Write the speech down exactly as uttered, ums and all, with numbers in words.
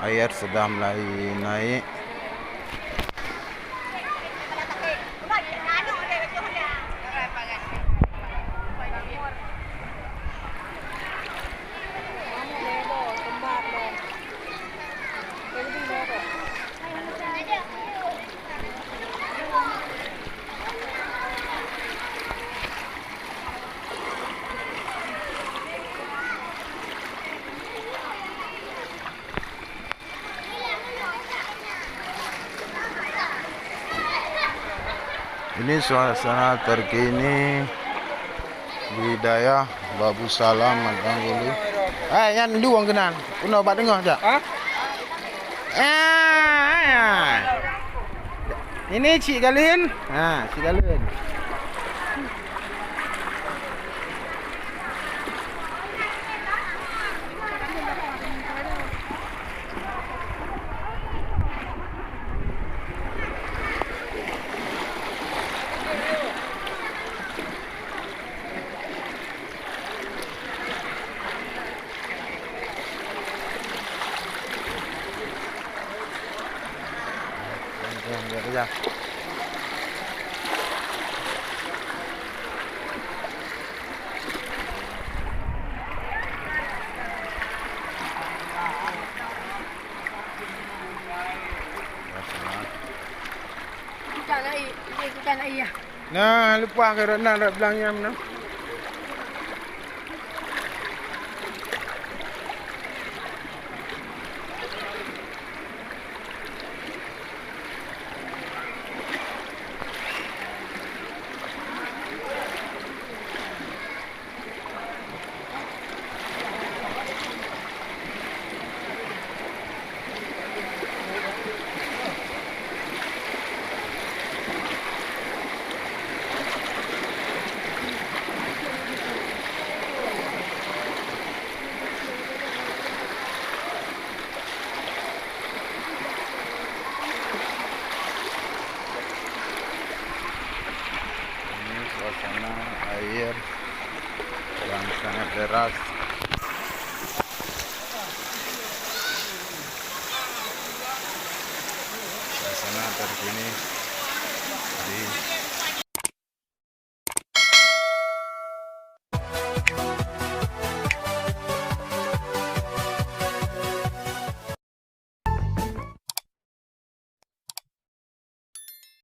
Air sudah mulai naik. Ini suasana terkini di dayah Babu Salam, Matang Gulu. Eh, nyan duwong keunan. Keunoe bak teungoh jak. Ha? Ah, ah. Ini Cik Galun. Ha, Cik Galun. Nah, leupah keu rot nan, rot blang nyan meunan. Ini suasana air yang sangat deras. Suasana terkini di